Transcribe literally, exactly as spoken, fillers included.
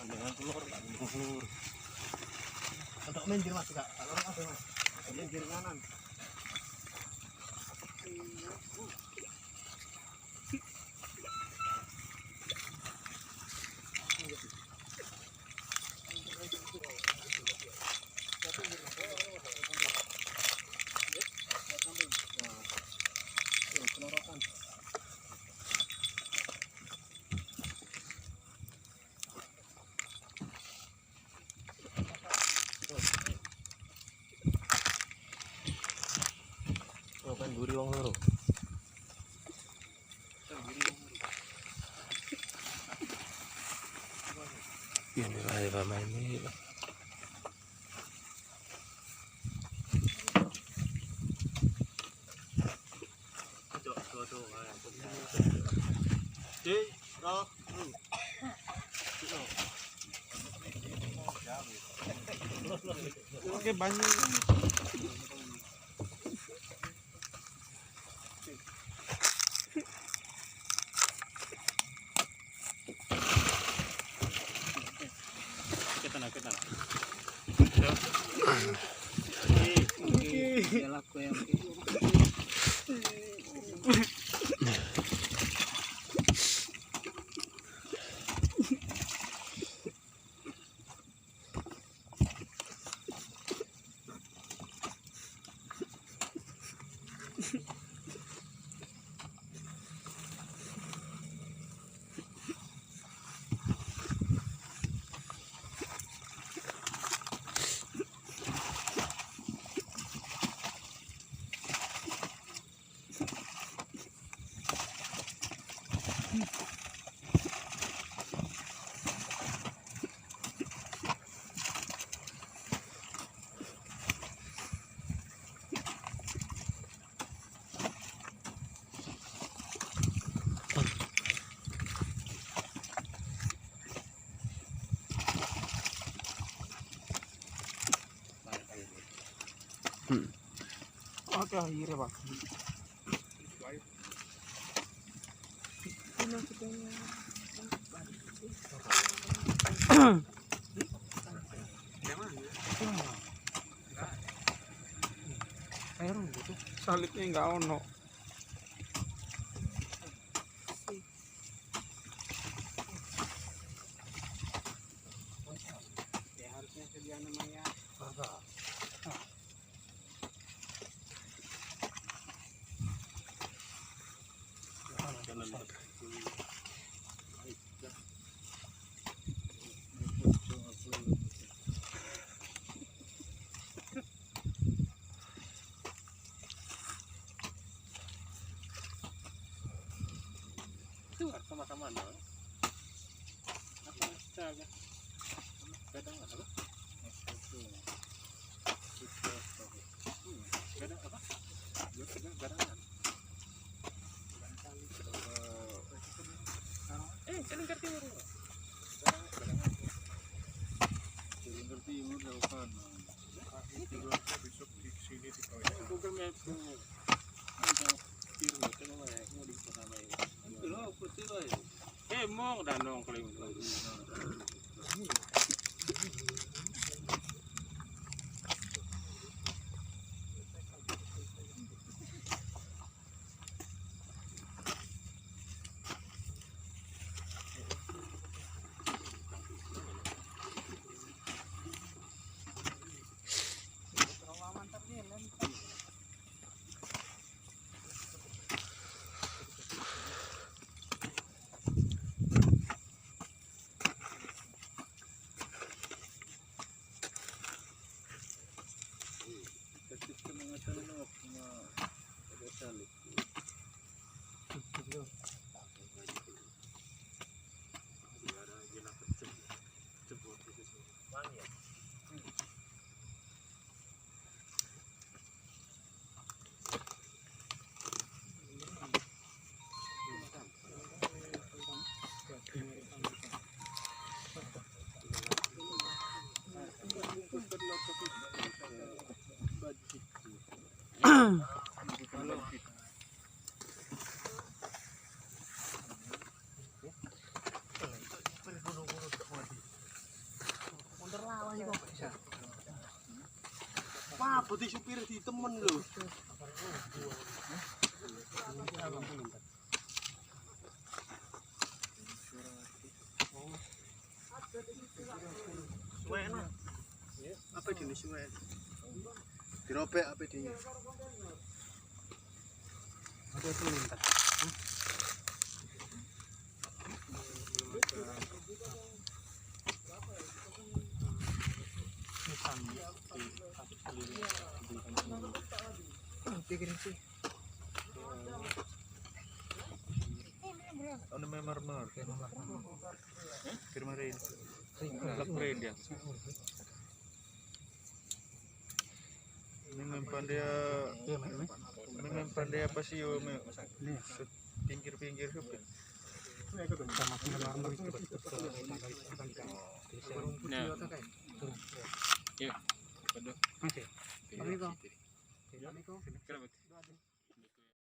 Dengan telur, dengan telur, dengan telur. Untuk main di rumah juga, kalau orang apa, Mas? Dia jaringanan. Oh, kan gurih wong loro. Ini lah ya, pemain ini. Oke, banyak. Kita nak, kita nak. Oke. Oke. Oke. Oke. Hmm. Oke, akhirnya, Pak. Salitnya nggak ono. Ya, harusnya sedia namanya. Itu sama-sama, no? Apa astaga? Kadang apa? Hmm, kadang apa? Ya, kadang, kadang. Eh, Lingkar Timur. Lingkar Timur, jauh kan. Itu besok di sini di Google Maps. Emang danong kali. Putih supir di temen lu. Suwe na. Apa jenis suwe? Dirope apa jenis? Ada itu lintas. Pikirin sih. Ano memang benar? Firma Rain. Black Rain dia. Memang pandai, memang pandai apa sih yo, me-, pinggir-pinggir siapa? Ya. Ya. Waduh. Kenapa?